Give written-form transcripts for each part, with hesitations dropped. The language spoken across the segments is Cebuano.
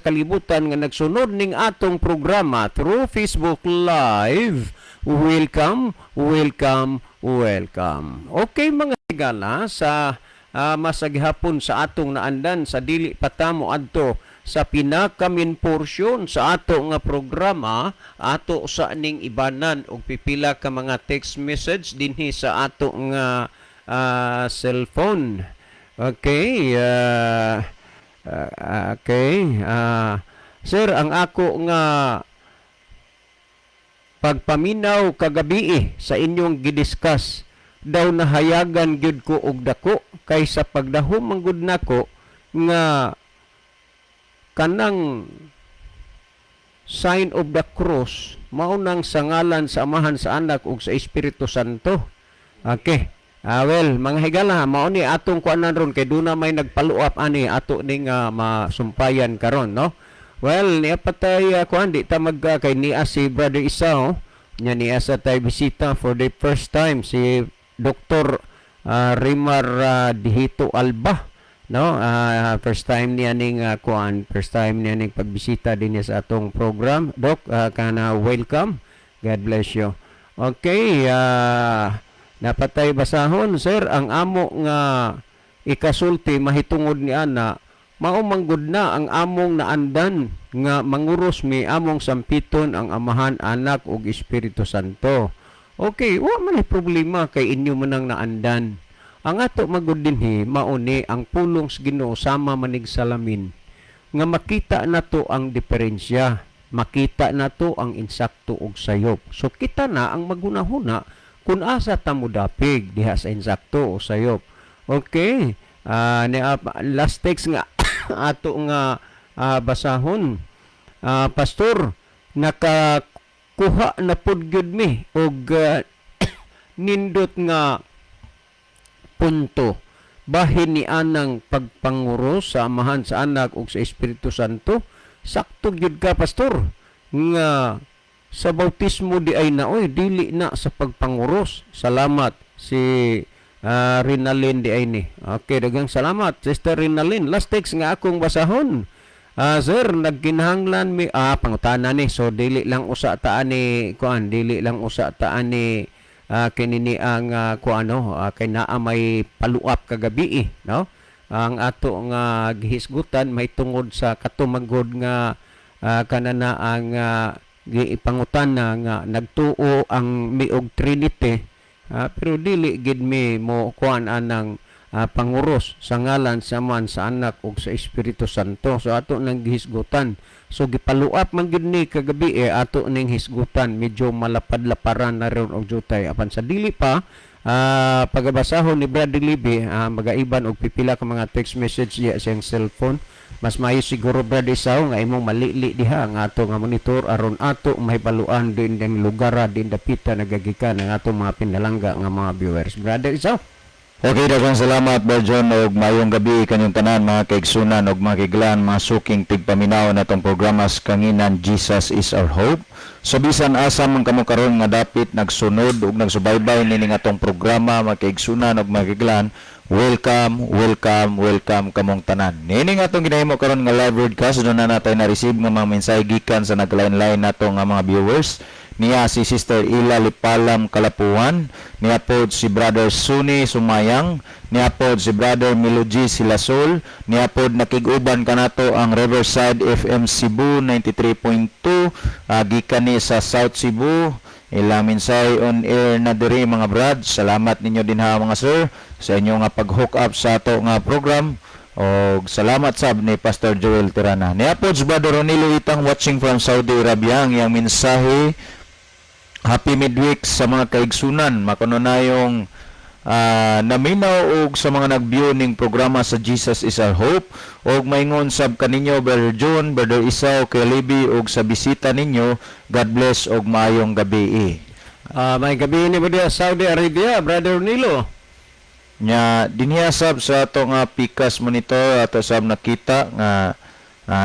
kalibutan nga nagsunod ning atong programa through Facebook Live. Welcome, welcome, welcome. Okay, mga higala, sa masagihapon sa atong naandan, sa dili pa ta moadto sa pinaka-main portion sa ato nga programa, ato sa ning ibanan og pipila ka mga text message dinhi sa ato nga cellphone. Okay, okay. Sir, ang ako nga pagpaminaw kagabi sa inyong gidiscuss daw nahayagan gyud ko og dako kay sa pagdahom man gud nako nga kanang sign of the cross mao nang sa ngalan sa Amahan, sa Anak ug sa Espiritu Santo. Okay. Well, mga higala, mao ni atong kuanan ron kay duna may nagfollow up ani ato ning masumpayan karon, no? Well, niya patay kuan di ta mag kay niya si Brother Isao nya niya sa tay bisita for the first time, si Dr. Rimar Dihito Alba, no? First time niya ning kuan, first time niya ning pagbisita din niya sa atong program. Doc, kana welcome. God bless you. Okay, napatay basahon. Sir, ang amo nga ikasulti mahitungod ni ana, mao manggod na ang among naandan nga manguros mi, among sampiton ang Amahan, Anak ug Espiritu Santo. Okay, wa man ay problema kay inyo man ang naandan. Ang ato magud dinhi mao ni ang pulong sa Ginoo, sama manig salamin nga makita nato ang diferensya, makita nato ang insakto ug sayop. So kita na ang maghunahuna kung asa ta modapig diha sa insakto o sayop. Okay. Ni last text nga ato nga basahon. Pastor, nakakuha na pud gyud mi og nindot nga punto bahin ni anang pagpanguro sa Amahan, sa Anak ug sa Espiritu Santo. Sakto gyud ka, Pastor, nga sa bautismo di ay na oy, dili na sa pagpanguros. Salamat. Si Rinalyn di ay ni. Okay, daghang salamat, Sister Rinalyn. Last text nga akong basahon. Sir, nagkinahanglan mi pangutana ni. So dili lang usa ta ani kuan, dili lang usa ta ani kini ni ang kuan, no, kay naa may follow-up kagabi eh, no? Ang ato nga gihisgutan may tungod sa katumagod nga kanana ang gipangutan na nga nagtuo ang miog Trinity, pero dili gid mi mo kuan anang panguros sa ngalan sa Amahan, sa Anak ug sa Espiritu Santo. So ato nang gihisgutan. So gi-follow up man gyud ni kagabi eh, ato ning hisgutan, medyo malapad-laparan na ron og jutay. Apan sa dili pa pagabasahon ni Brother Libby, magaiban og pipila ka mga text message diya sa iyang cellphone. Mas maayo siguro, Brother Isaw, nga imong malili diha ang ato nga monitor aron ato mahibaluan din ang lugar din dapita nagagikan ang atong mga pinalangga nga mga viewers. Brother Isaw. Okay, daghang salamat, Berjon, og maayong gabi kanyong tanan, mga kaigsunan og mga kaiglan, mga suking tigpaminaw natong programa sa kanginan, Jesus is Our Hope. So bisan asa man kamo karon nga dapit nagsunod ug nagsubaybay nining atong programa, mga kaigsunan og mga kaiglan, welcome, welcome, welcome kamong tanan. Nining atong ginahimo karon nga live broadcast, duna na natay na-receive nga mga mensahe gikan sa naglain-lain nato nga mga viewers. Niya si Sister Ila Lipalam Kalapuan, niya pod si Brother Suni Sumayang, niya pod si Brother Melogy Silasol, niya pod nakig-uban kanato ang Riverside FM Cebu 93.2, gikan ni sa South Cebu. Ilang mensahe on air na diri, mga brad. Salamat ninyo din ha, mga sir, sa inyo nga pag-hook up sa ato nga program. Og salamat sab ni Pastor Joel Tirana. Niya pod si Brother Ronilo Itang, watching from Saudi Arabia. Ang iyang mensahe, "Happy midweek sa mga kaigsunan. Makuno na yung naminaw og sa mga nag-view ning programa sa Jesus is Our Hope og maingon sab kaninyo, Brother John, Brother Isaw, kay Libby og sa bisita ninyo. God bless og maayong gabi." May gabi ni mo diha Saudi Arabia, Brother Nilo. Nya dinhiya sab sa ato nga Pikas monitor, ato sab nakita nga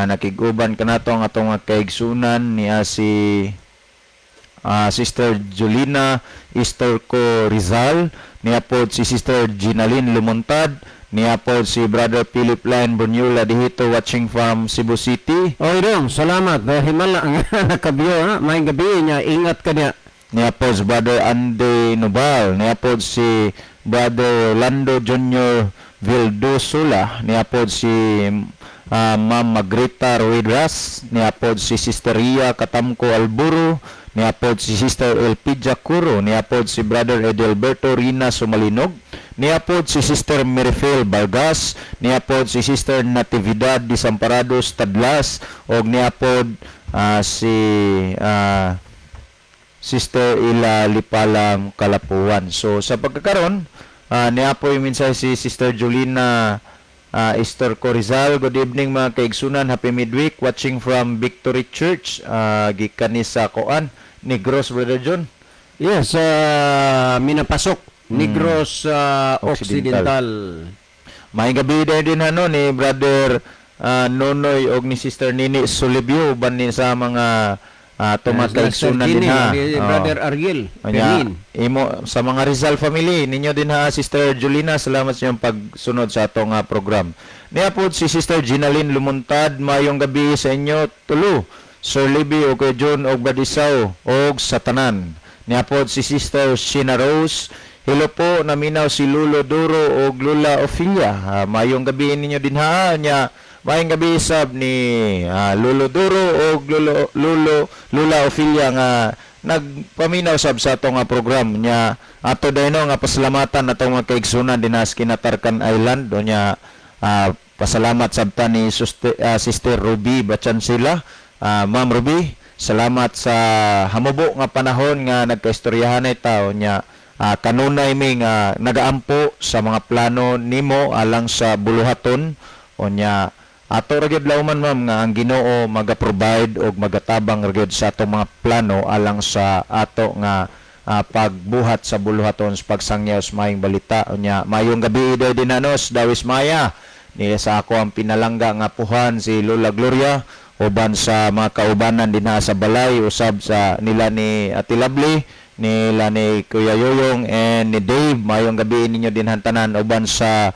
nakig-uban kanato ang atong mga kaigsunan, niya si Sister Julina Estorco Rizal, niya pod si Sister Ginalyn Lumuntad, Niya po si Brother Philip Line Brunula dihito, watching from Cebu City. Oy dong, salamat. Himala nga nakabiyo ha. Maayong gabi niya, ingat ka niya. Niya po si Brother Andy Nobal. Niya po si Brother Lando Jr. Vildosula. Niya po si Ma'am Magrita Ruidras. Niya po si Sister Ria Katamko Alburo. Niya po si Sister Elpidia Curo. Niya po si Brother Edelberto Rina Sumalinog. Niya po si Sister Mirifel Vargas. Niya po si Sister Natividad Disamparados Tadlas. Og niya po si Sister Ila Lipalang Kalapuan. So sa pagkakaron, niya po yung mensahe si Sister Julina Esther Corizal. Good evening, mga kaigsunan. Happy midweek. Watching from Victory Church. Gikan ni sa Koan. Negros, Brother John. Yes, minapasok Negros Occidental. Occidental. Maayong gabi din ano ni Brother Nonoy og ni Sister Nini Solibio uban ni sa mga tumatay-igsunan din ha. Ni Oo. Brother Ariel Kanya, Fermin. Imo sa mga Rizal family ninyo din ha, Sister Julina, salamat sa inyong pagsunod sa atong program. Niya po si Sister Ginaline Lumuntad, mayong gabi sa inyo tulo. Sir Libby og kay John og Badisaw og sa tanan. Niya po si Sister Sheena Rose. Hello po, naminaw si Lulo Duro og Lula Ophelia. Mayong gabi ninyo din ha. Nya, maayong gabi sab ni Lulo Duro og Lulo Lulo Lula Ophelia nga nagpaminaw sab sa atong nga program nya. Ato dayno nga pasalamatan atong mga kaigsunan dinha sa Kinatarkan Island o nya pasalamat sabta ni Sister Ruby Bachansila. Ma'am Ruby, salamat sa hamubo nga panahon nga nagkaistoryahan ay tao nya kanunay mi nga nagaampo sa mga plano nimo alang sa buluhaton o nya ato ra gyud lauman, ma'am, nga ang Ginoo maga-provide og magatabang ra gyud sa atong mga plano alang sa ato nga pagbuhat sa buluhaton sa pagsangyaw sa maayong balita. Unya mayong gabi idoy dinanos Dawis Maya ni sa ako ang pinalangga nga puhan si Lola Gloria uban sa mga kaubanan dinha sa balay usab sa nila ni Ate Lovely, nila ni Kuya Yoyong and ni Dave. Mayong gabi ninyo din tanan uban sa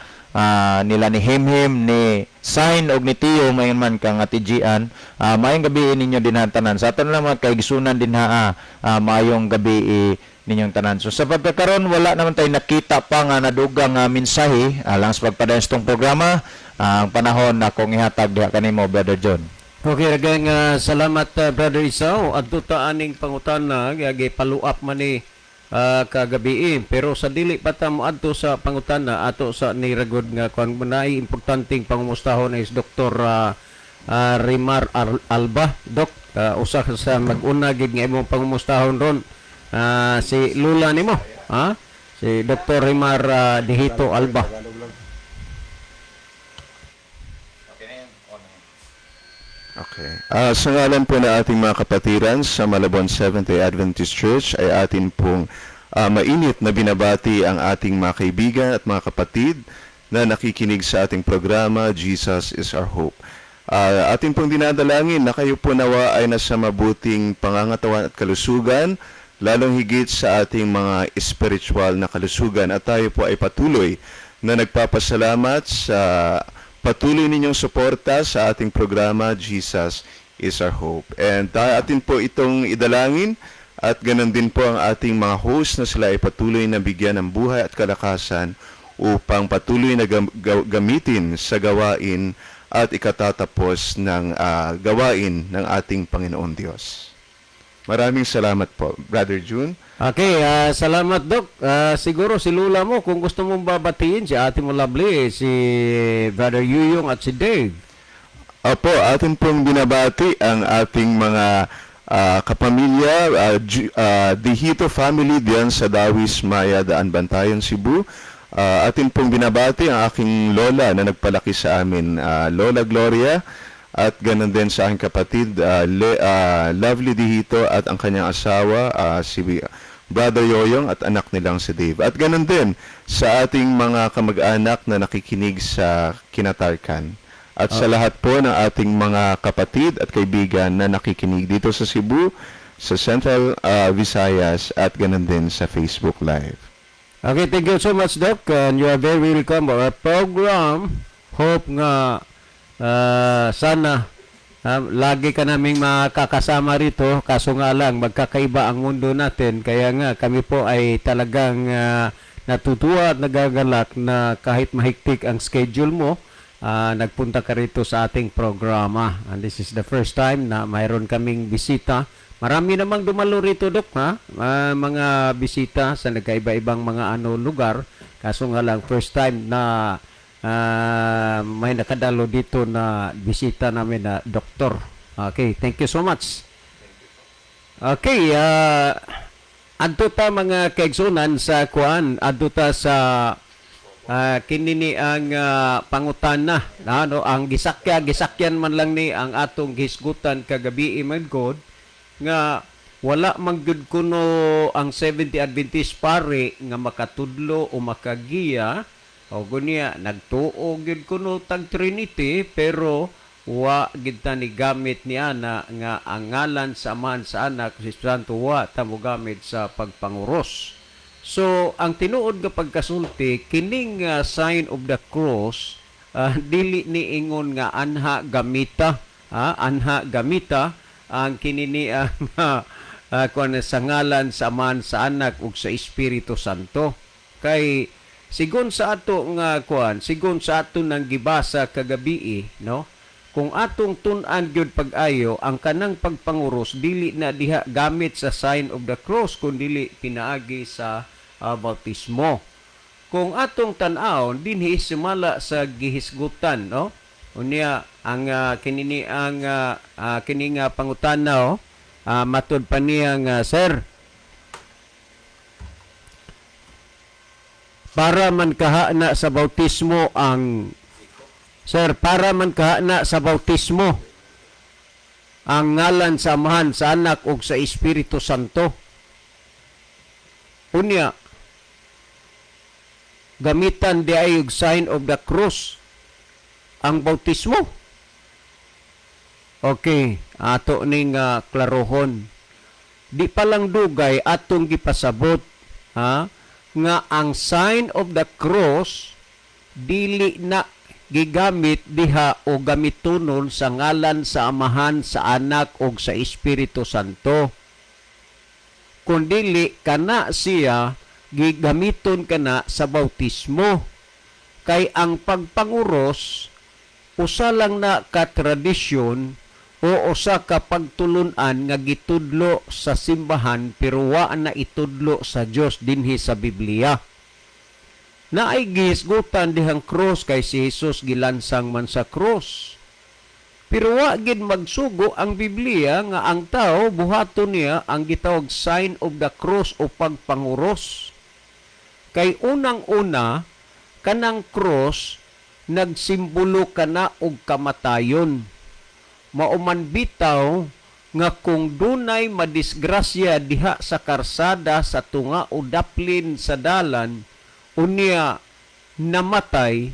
nila ni Himhim, ni Sign og ni Tio, mayon man kang Ate Gian. Maayong gabi ninyo din tanan. Sa aton lang mga kaigsunan din ha, maayong gabi ninyong tanan. So sa pagkakaron, wala naman tayo nakita pa nga nadugang nga mensahe alang sa pagpadayon sa itong programa. Ang panahon na akong ihatag diha kanimo, Brother John. Okay, daghang salamat, Brother Isaw. Adto ta aning pangutana, gi follow up man ni kagabi. Pero sa dili pa ta moadto sa pangutana ato sa ni ragod nga kuan naay importanteng pangumustahon is Dr. Rimar Alba. Doc, usa ka sa mag-una gid nga imong pangumustahon ron. Si Lula nimo, ha? Si Dr. Rimar Dihito Alba. Okay. Sa ngalan po na ating mga kapatiran sa Malabon Seventh-day Adventist Church ay atin pong mainit na binabati ang ating mga kaibigan at mga kapatid na nakikinig sa ating programa, Jesus is Our Hope. Atin pong dinadalangin na kayo po nawa ay nasa mabuting pangangatawan at kalusugan, lalong higit sa ating mga spiritual na kalusugan, at tayo po ay patuloy na nagpapasalamat sa patuloy ninyong suporta sa ating programa, Jesus is Our Hope. And atin po itong idalangin at ganun din po ang ating mga host na sila ay patuloy na bigyan ng buhay at kalakasan upang patuloy na gamitin sa gawain at ikatatapos ng gawain ng ating Panginoon Diyos. Maraming salamat po, Brother June. Okay, salamat, Doc. Siguro si Lula mo, kung gusto mong babatiin, si ate mo lovely, si Brother Yuyong at si Dave. Opo, atin pong binabati ang ating mga kapamilya, Dihito family diyan sa Dawis, Maya, Daan Bantayan, Cebu. Atin pong binabati ang aking lola na nagpalaki sa amin, Lola Gloria, at ganun din sa aking kapatid, Lovely Dihito at ang kanyang asawa, si Brother Yoyong at anak nilang si Dave. At ganun din sa ating mga kamag-anak na nakikinig sa Kinatarkan. At sa lahat po ng ating mga kapatid at kaibigan na nakikinig dito sa Cebu, sa Central Visayas at ganun din sa Facebook Live. Okay, thank you so much, Doc. And you are very welcome our program. Hope nga sana lagi ka naming makakasama rito. Kaso nga lang, magkakaiba ang mundo natin. Kaya nga, kami po ay talagang natutuwa at nagagalak na kahit mahigpit ang schedule mo, nagpunta ka rito sa ating programa. And this is the first time na mayroon kaming bisita. Marami namang dumalo rito, Dok, ha? Mga bisita sa nagkaiba-ibang mga ano lugar. Kaso nga lang, first time na may nakadalo dito na bisita namin na doktor. Okay, thank you so much. Okay, adto ta, mga kaigsunan, sa kuan, adto ta sa kini ni ang pangutana, ano, ang gisakyan man lang ni ang atong gihisgutan kagabi man god nga wala man gyud kuno ang Seventh Adventist pare nga makatudlo o makagiya o gunya nagtuo gyud kuno tag Trinity, pero wa gid ta ni gamit ni ana nga ang ngalan sa Amahan, sa Anak, sa Espiritu Santo, wa ta mo gamit sa pagpanguros. So, ang tinuod nga pagkasulti, kining sign of the cross, dili ni ingon nga anha gamita, anha gamita ang kini ni ang kuan sa ngalan sa Amahan, sa Anak ug sa Espiritu Santo. Kay sigon sa ato nga kuan, sigon sa ato nang gibasa kagabi, no? Kung atong tun-an gyud pag-ayo ang kanang pagpanguros, dili na diha gamit sa sign of the cross kun dili pinaagi sa bautismo. Kung atong tan-awon dinhi sumala sa gihisgutan, no? Unya ang kini ni ang kini nga pangutana, oh, matud pa niya nga, "Sir, para man kaha na sa bautismo ang Sir, para man kaha na sa bautismo ang ngalan sa Amahan, sa Anak ug sa Espiritu Santo. Unya, gamitan di ay og sign of the cross ang bautismo?" Okay, ato ning klarohon. Di pa lang dugay atong gipasabot, ha, nga ang sign of the cross dili na gigamit diha o gamitonon sa ngalan sa Amahan, sa Anak ug sa Espiritu Santo. Kung dili kana siya gigamiton kana sa bautismo. Kay ang pagpanguros usa lang na ka tradisyon o usa ka pagtulunan nga gitudlo sa simbahan, pero wa na itudlo sa Dios dinhi sa Biblia. Naay gihisgutan dihang cross kay si Jesus gilansang man sa cross. Pero wa gid magsugo ang Biblia nga ang tao buhaton niya ang gitawag sign of the cross o pagpanguros. Kay unang-una, kanang cross nagsimbolo kana og kamatayon. Mauman bitaw nga kung dunay madisgrasya diha sa karsada, sa tunga o daplin sa dalan, unya namatay,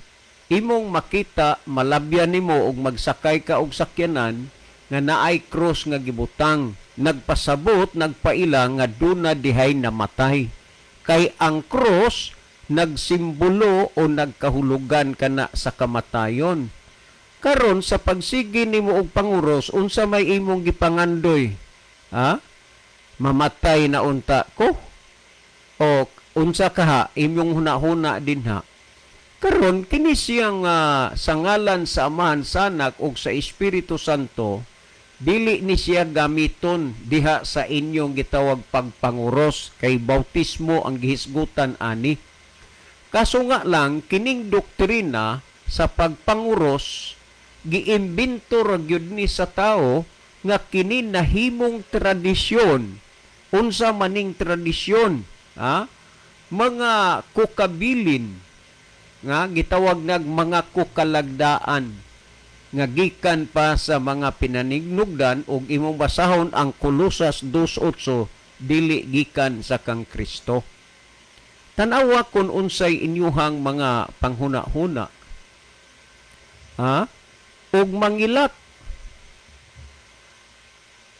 imong makita, malabyan nimo og magsakay ka og sakyanan nga naay cross nga gibutang, nagpasabot, nagpaila nga duna dihay namatay, kay ang cross nagsimbolo o nagkahulugan kana sa kamatayon. Karon, sa pagsige nimo og panguros, unsa may imong gipangandoy, ha? Mamatay na unta ko o unsa kaha imong hunahuna dinha? Karon, kini siyang sa ngalan sa Amahan, sa Anak ug sa Espiritu Santo, dili ni siya gamiton diha sa inyong gitawag pagpanguros, kay bautismo ang gihisgutan ani. Kaso nga lang, kining doktrina sa pagpanguros giimbento ra gyud ni sa tao nga kini nahimong tradisyon. Unsa maning tradisyon, ha? Mga kukabilin nga gitawag nag mga kukalagdaan nga gikan pa sa mga pinanignugdan, ug imong basahon ang Kolosas 2:8, dili gikan sa kang Kristo. Tanawa kung unsay inyuhang mga panghuna-huna. Ha? Ug mangilat.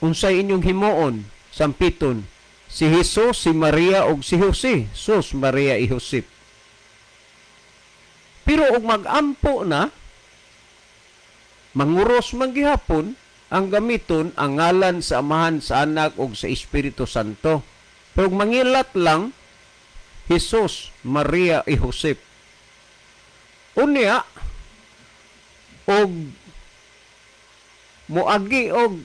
Unsay inyong himuon, sampiton Si Jesus, si Maria ug si Jose. Sus, Maria i Josep. Pero og magampo na, manguros man gihapon, ang gamiton ang ngalan sa Amahan, sa Anak ug sa Espiritu Santo. Pero og mangilat lang, Jesus, Maria i Josep. Unya og moagi og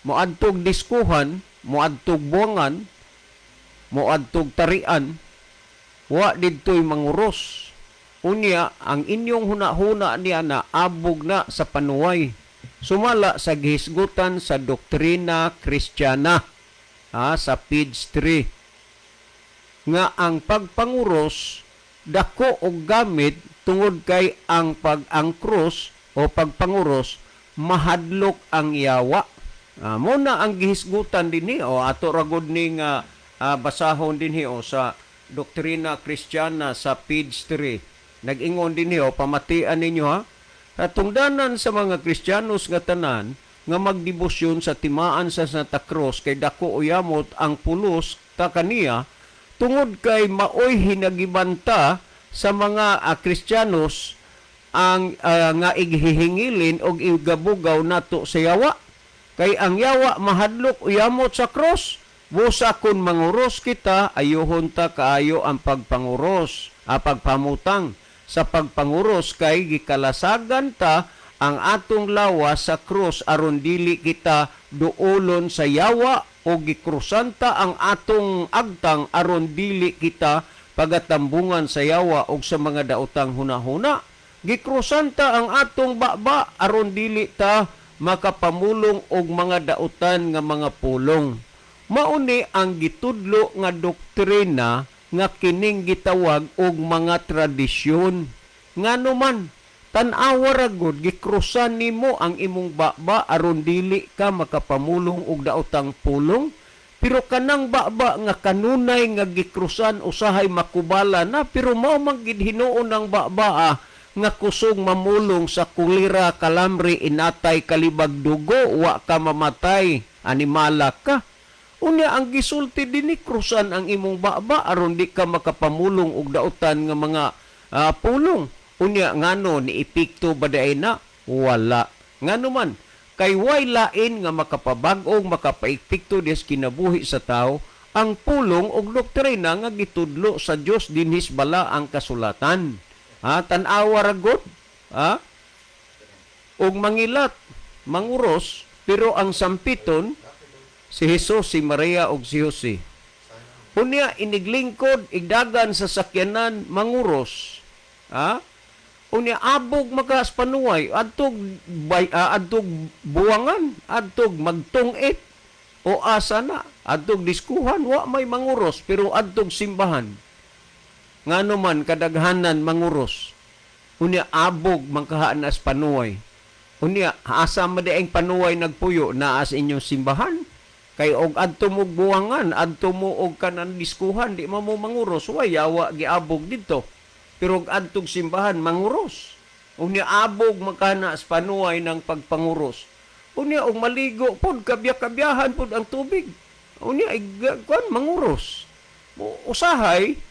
moadtog diskuhan, moadtog buwangan, moadtog tarian, wa didto'y manguros. Unya, ang inyong hunahuna niya na abog na sa panuway. Sumala sa gihisgutan sa Doktrina Kristiyana, ha, sa page 3, nga ang pagpanguros dako og gamit tungod kay ang pag-ang krus o pagpanguros mahadlok ang yawa. Mo na ang gihisgutan dinhi o ato ra gud ni nga basahon dinhi o sa Doktrina Kristiyana sa page 3. Nag-ingon dinhi o, pamatian ninyo ha. Katungdanan sa mga Kristiyanos nga tanan nga magdebosyon sa timaan sa Santa Cruz kay dako uyamot ang pulos ta kaniya tungod kay maoy hinagibanta sa mga Kristiyanos ang nga ighihingilin og igabugaw nato sa yawa. Kay ang yawa mahadlok uyamot sa cross. Busa kun manguros kita, ayuhon ta kaayo ang pagpanguros, a pagpamutang. Sa pagpanguros kay gikalasagan ta ang atong lawas sa krus aron dili kita duolon sa yawa o gikrusan ta ang atong agtang aron dili kita pagatambungan sa yawa og sa mga daotang hunahuna. Gikrusan ta ang atong baba aron dili ta makapamulong og mga dautan nga mga pulong. Mauni ang gitudlo nga doktrina nga kining gitawag og mga tradisyon. Ngano man, tan-awa ra gud, gikrusan nimo ang imong baba aron dili ka makapamulong og daotang pulong. Pero kanang baba nga kanunay nga gikrusan usahay makubala na, pero mao man gid hinuon ang baba nga kusog mamulong sa kulira, kalamri, inatay, kalibag, dugo, wa ka mamatay, animala ka. Unya ang gisulti dinhi, krusan ang imong baba aron di ka makapamulong og dautan nga mga pulong. Unya ngano ni epekto ba diay na? Wala. Ngano man kay way lain nga makapabag-ong makapaepekto des kinabuhi sa tao ang pulong og doktrina nga gitudlo sa Dios dinhis bala ang kasulatan. Ha, tan-awa ra gud, ha? Og mangilat, manguros, pero ang sampiton si Jesus, si Maria ug si Jose. Unya iniglingkod igdagan sa sakyanan manguros. Ha? Unya abog makas panuway adtog bay, adtog buwangan, adtog magtungit o asa na, adtog diskuhan wa may manguros pero adtog simbahan. Ngano man kadaghanan manguros. Unya abog mangkahaan as panuway. Unya asa man di ang panuway nagpuyo naa sa inyong simbahan? Kay og adto mo buwangan, adto mo og kanan diskuhan, di man mo manguros, way yawa giabog didto. Pero og adtog simbahan manguros. Unya abog magkana as panuway ng pagpanguros. Unya og maligo pod kabya-kabyahan pod ang tubig. Unya kuan manguros. Usahay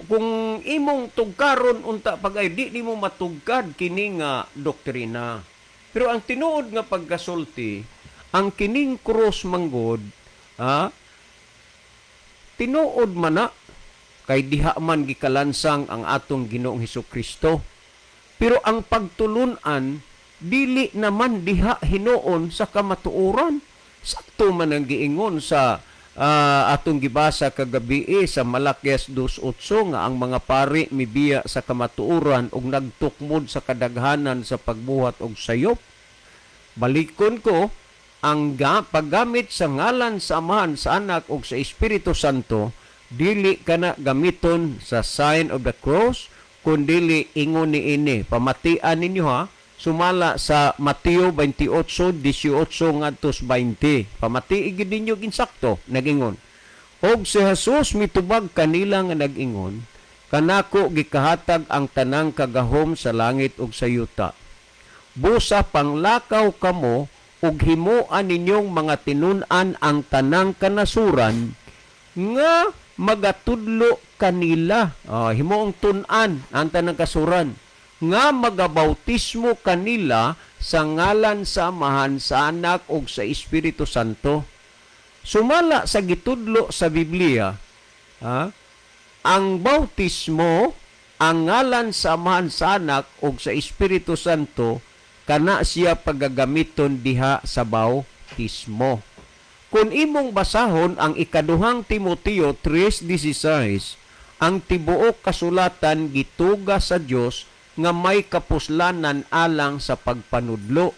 kung imong tugkaron unta pag ay di nimo matugkad kini nga doktrina. Pero ang tinuod nga pagkasulti, ang kining cross manggod, ha, tinuod man na kay diha man gikalansang ang atong Ginoong Hesus Kristo. Pero ang pagtulunan dili naman diha hinuon sa kamatuoran. Sakto man ang giingon sa atong gibasa kagabi sa Malakias 2:8 nga ang mga pari mibiya sa kamatuoran ug nagtukmod sa kadaghanan sa pagbuhat og sayop. Balikon ko ang paggamit sa ngalan sa Amahan, sa Anak ug sa Espiritu Santo, dili kana gamiton sa sign of the cross, kundili ingon niini. Pamatian ninyo ha, sumala sa Mateo 28:18 ngadto 20. Pamatii gid ninyo ginsakto nagingon. Og si Jesus mitubag kanila nga nag-ingon, "Kanako gikahatag ang tanang kagahom sa langit ug sa yuta. Busa panglakaw kamo ug himoa ninyong mga tinun-an ang tanang kanasuran." Nga magatudlo kanila. Oh, himuong tun-an ang tanang kasuran nga magabautismo kanila sa ngalan sa Amahan, sa Anak ug sa Espiritu Santo. Sumala sa gitudlo sa Biblia, ha, ang bautismo, ang ngalan sa Amahan, sa Anak ug sa Espiritu Santo, kana siya paggagamiton diha sa bautismo. Kung imong basahon ang Ikaduhang Timoteo 3:16, ang tibuok kasulatan gituga sa Dios nga may kapuslanan alang sa pagpanudlo.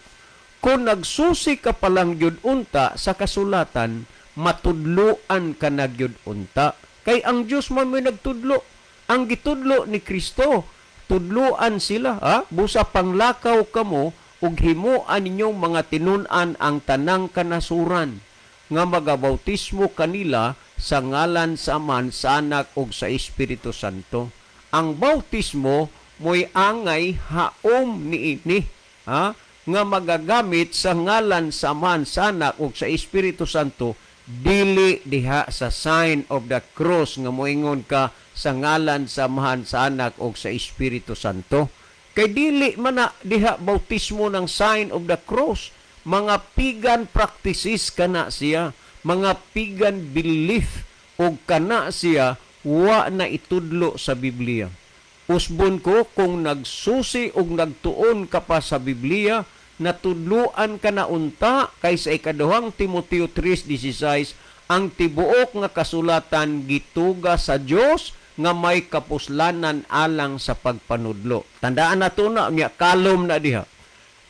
Kung nagsusi ka pa lang gyud unta sa kasulatan, matudloan ka na gyud unta. Kay ang Dios man mo'y nagtudlo. Ang gitudlo ni Kristo, tudloan sila, ha? Busa panglakaw kamo ug himuan ninyong mga tinun-an ang tanang kanasuran nga magabautismo kanila sa ngalan sa Amahan, sa Anak ug sa Espiritu Santo. Ang bautismo mo'y angay haom niini, ha, nga magagamit sa ngalan sa Amahan, sa Anak ug sa Espiritu Santo, dili diha sa sign of the cross nga moingon ka sa ngalan sa Amahan, sa Anak ug sa Espiritu Santo. Kay dili man na diha bautismo ng sign of the cross. Mga pagan practices kana siya, mga pagan belief, ug kana siya wa na itudlo sa Biblia. Usbon ko, kung nagsusi ug nagtuon ka pa sa Biblia, natudloan ka na unta, kay sa Ikaduhang Timoteo 3:16, ang tibuok nga kasulatan gituga sa Dios nga may kapuslanan alang sa pagpanudlo. Tandaan nato na nya, kalom na diha.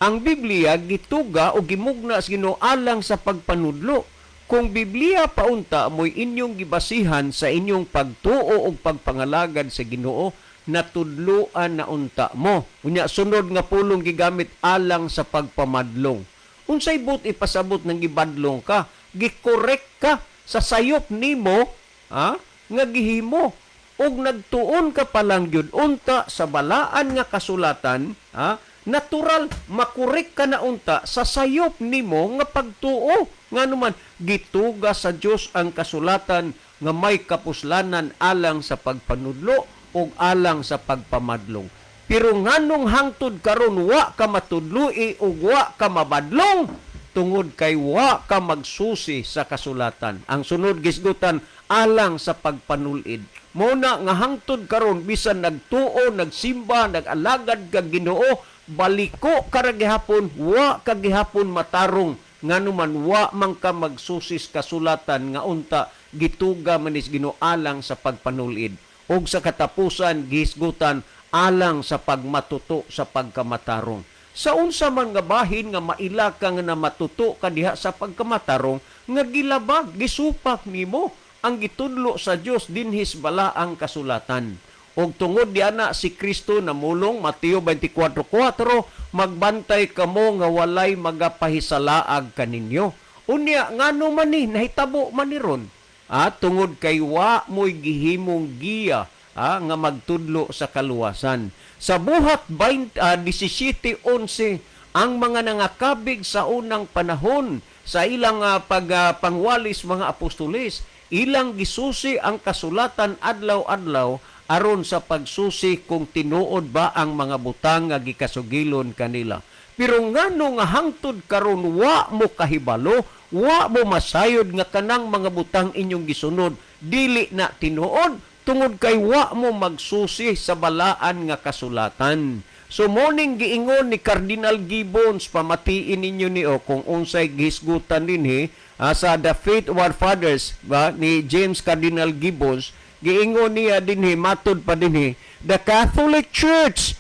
Ang Biblia gituga o gimugna sa Ginoo alang sa pagpanudlo. Kung Biblia paunta mo'y inyong gibasihan sa inyong pagtuo ug pagpangalagad sa Ginoo, natudloan na unta mo. Unya, sunod nga pulong gigamit, alang sa pagpamadlong. Unsay buot ipasabot ng gibadlong ka? Gikorek ka sa sayop nimo, ha, nga gihimo, ug nagtuon ka pa lang gyud unta sa balaan nga kasulatan, ha, natural makorek ka na unta sa sayop nimo nga pagtuo, ngano man gituga sa Dios ang kasulatan nga may kapuslanan alang sa pagpanudlo ug alang sa pagpamadlong. Pero nganong hangtod karon wa ka matudloi ug wa ka mabadlong? Tungod kay wa ka magsusi sa kasulatan. Ang sunod gisgutan, alang sa pagpanulid. Mao na nga hangtod karon, bisan nagtuo, nagsimba, nag-alagad kag Ginoo, baliko ka ra gihapon, wa ka gihapon matarong, ngano man wa man ka magsusis kasulatan nga unta gituga manis Ginoo alang sa pagpanulid. Ug sa katapusan gisgutan, alang sa pagmatuto sa pagkamatarong. Sa unsa man nga bahin nga maila ka nga namatuto ka diha sa pagkamatarong nga gilabag, gisupak nimo ang gitudlo sa Dios dinhis balaang kasulatan? Og tungod diana, si Kristo namulong, Mateo 24:4, "Magbantay kamo nga walay magapahisalaag kaninyo." Unya ngano man ni nahitabo man ni ron? Ah, tungod kay wa mo'y gihimong giya, nga magtudlo sa kaluwasan. Sa Buhat 20, 17:11, ang mga nangakabig sa unang panahon sa ilang pagpangwalis mga apostoles, ilang gisusi ang kasulatan adlaw-adlaw aron sa pagsusi kung tinuod ba ang mga butang nga gikasugilon kanila. Pero ngano nga hangtod karon wa mo kahibalo, wa mo masayod nga kanang mga butang inyong gisunod dili na tinuod? Tungod kay wa mo magsusi sa balaan nga kasulatan. So morning giingon ni Cardinal Gibbons, pamatiin ninyo ni o kung unsay gihisgutan dinhi sa The Faith of Our Fathers ba ni James Cardinal Gibbons. Giingon niya dinhi, matud pa dinhi, "The Catholic Church,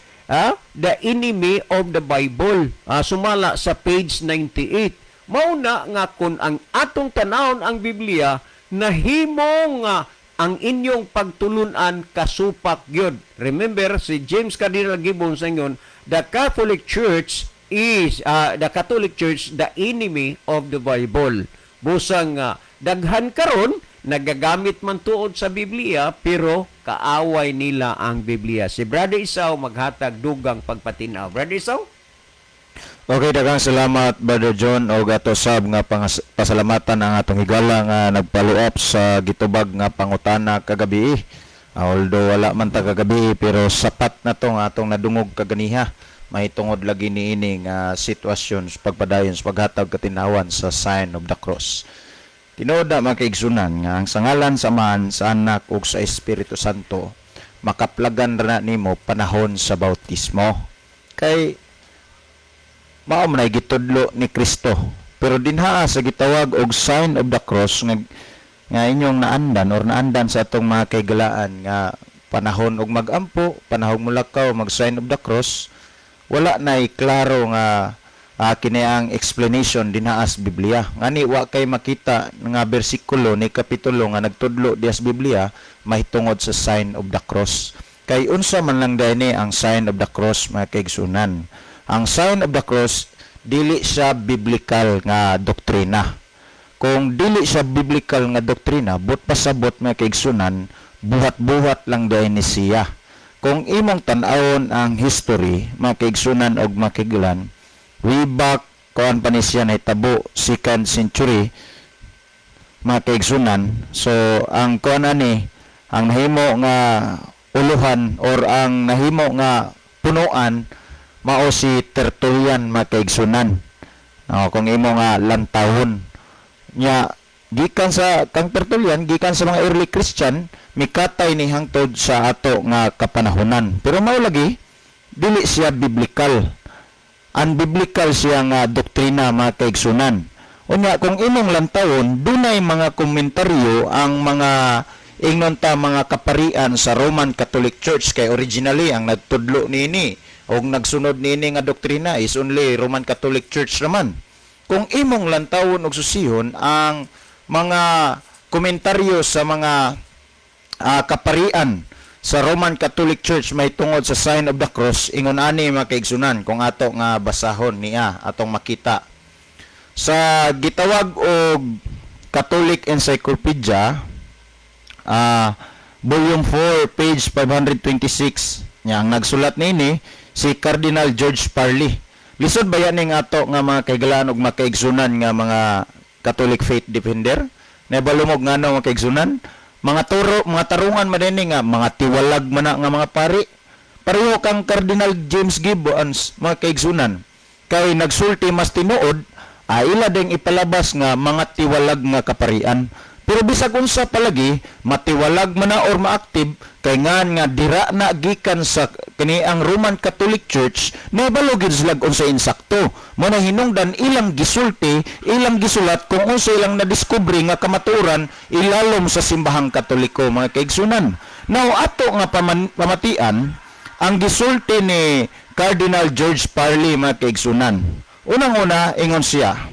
the enemy of the Bible," sumala sa page 98. Mao na nga kung ang atong tanawon ang Biblia, nahimo nga ang inyong pagtulunan kasupak gyud. Remember, si James Cardinal Gibbons ingon, "The Catholic Church, the enemy of the Bible." Busang daghan karon nagagamit man tuod sa Biblia pero kaaway nila ang Biblia. Si Brother Isaw maghatag dugang pagpatinaw. Brother Isaw? Okay, daghang salamat, Brother John, og ato sab nga pasalamatan ang atong higala nga nagfollow up sa gitubag nga pangutana kagabi. Although wala man ta kagabi, pero sapat na to nga atong nadungog kaganiha mahitungod lagi niini nga sitwasyon sa pagpadayon sa paghatag katinawaan sa sign of the cross. Tinuod na, mga kaigsunan, nga ang sa ngalan sa Amahan, sa Anak ug sa Espiritu Santo makaplagan ra na nimo panahon sa bautismo. Kay mao man ay gitudlo ni Kristo. Pero dinha sa gitawag og sign of the cross nga inyong naandan or naandan sa atong mga kaigalaan nga panahon og magampo, panahon mulakaw mag sign of the cross, wala nay klaro nga kini ang explanation dinha sa Biblia. Ngani wa kay makita nga bersikulo ni kapitulo nga nagtudlo diha sa Biblia mahitungod sa sign of the cross. Kay unsa man lang diay ni ang sign of the cross, mga kaigsunan? Ang sign of the cross, dili siya biblical nga doktrina. Kung dili siya biblical nga doktrina, but pasabot, mga kaigsunan, buhat-buhat lang diay ni siya. Kung imong tan-awon ang history, mga kaigsunan og mga kaiglan, way back kuan pa ni siya nahitabo, second century, mga kaigsunan. So ang kuan ani, ang nahimo nga uluhan or ang nahimo nga punuan mao si Tertullian, mga kaigsunan. Oh, kung imo nga lantawon nya, gikan sa kang Tertullian, gikan sa mga early Christian, mikatay ni hangtod sa ato nga kapanahonan. Pero mao lagi, dili siya biblical, unbiblical siya nga doktrina, mga kaigsunan. Unya kung imong lantawon, dunay mga komentaryo ang mga ingnon ta mga kaparian sa Roman Catholic Church, kay originally ang nagtudlo niini og nagsunod niini nga doktrina is only Roman Catholic Church naman. Kung imong lantawon og susihon ang mga komentaryo sa mga kaparian sa Roman Catholic Church may tungod sa sign of the cross, ingon ani, mga kaigsunan, kung ato nga basahon niya, atong makita sa gitawag og Catholic Encyclopedia, volume 4, page 526 nya. Ang nagsulat niini si Cardinal George Farley. Lisod ba yan ning ato nga mga kaigalaan og mga kaigsunan nga mga Catholic faith defender? Nahibalo mo ngano, mga kaigsunan? Mga turo, mga tarungan man dinhi nga mga tiwalag man na nga mga pari. Pareho kang Cardinal James Gibbons, mga kaigsunan. Kay nagsulti mas tinuod, ila ding ipalabas nga mga tiwalag nga kaparian. Pero bisag unsa palagi, matiwalag man na or maaktive, kay ngan nga dira na gikan sa kini ang Roman Catholic Church, nahibalo gid sila unsa insakto. Mo na hinungdan ilang gisulti, ilang gisulat kung unsa ilang nadiskubre nga kamatuoran ilalom sa simbahang Katoliko, mga kaigsunan. Now ato nga pamatian ang gisulti ni Cardinal George Farley, mga kaigsunan. Unang-una, ingon siya.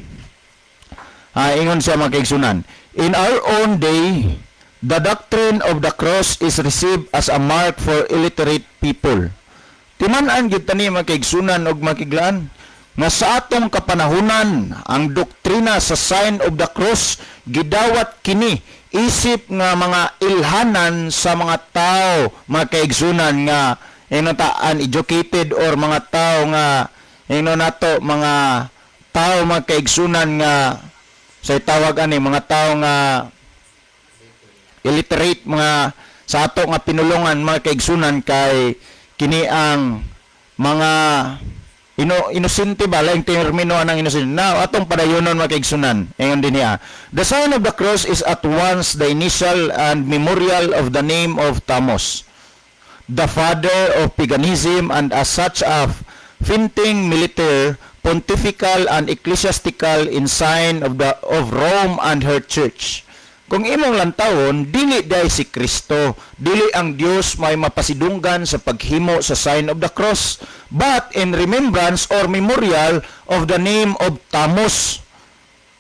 Ingon siya, mga kaigsunan. "In our own day, the doctrine of the cross is received as a mark for illiterate people." Timan-an gyud tani, mga kaigsunan og mga kaiglaan, nga sa atong kapanahunan ang doktrina sa sign of the cross gidawat kini isip nga mga ilhanan sa mga tao, mga kaigsunan, nga ingnon ta uneducated or mga tao nga ingnon nato mga tao, mga kaigsunan, nga sa tawag ani mga tao nga illiterate, mga sa ato nga pinulungan, mga kaigsunan, kay kini ang mga inosente ba laing termino anang inosente. Now atong padayonon, mga kaigsunan. Ingon din niya, "The sign of the cross is at once the initial and memorial of the name of Tammuz, the father of paganism, and as such a fitting military, pontifical and ecclesiastical ensign of Rome and her church." Kung imong lantawon, dili diay si Kristo, dili ang Dios may mapasidunggan sa paghimo sa sign of the cross, but in remembrance or memorial of the name of Tammuz.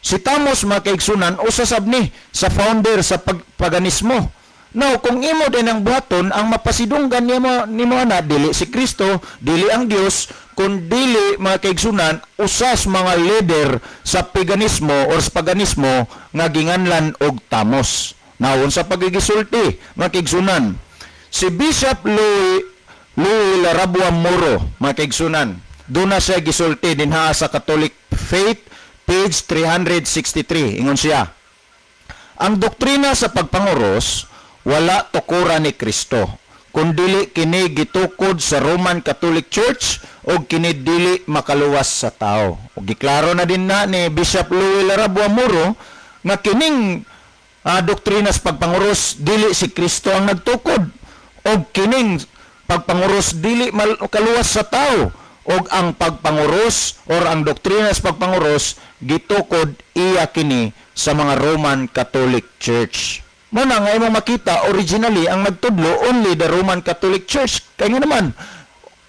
Si Tammuz, mga kaigsunan, usa sab ni sa founder sa paganismo. Now, kung imo din ang buhaton, ang mapasidunggan nimo ana dili si Kristo, dili ang Dios, kun dili, mga kaigsunan, usas mga leader sa paganismo or sa paganismo nga ginganlan og Tammuz. Now, unsa pagigisulti, mga kaigsunan? Si Bishop Louis Louis Laravoire Morrow, mga kaigsunan, Duna siya gisulti dinha sa Catholic Faith, page 363. Ingon siya, ang doktrina sa pagpanguros wala tukuran ni Kristo, kundili kini gitukod sa Roman Catholic Church og kini dili makaluwas sa tao. Og giklaro na din na ni Bishop Louis Larabua Muro nga kining doktrina sa pagpanguros, dili si Kristo ang nagtukod og kining pagpanguros dili kaluwas sa tao, og ang pagpanguros or ang doktrina sa pagpanguros gitukod iya kini sa mga Roman Catholic Church. Mo na nga imong makita, originally ang nagtudlo only the Roman Catholic Church. Kay nga naman,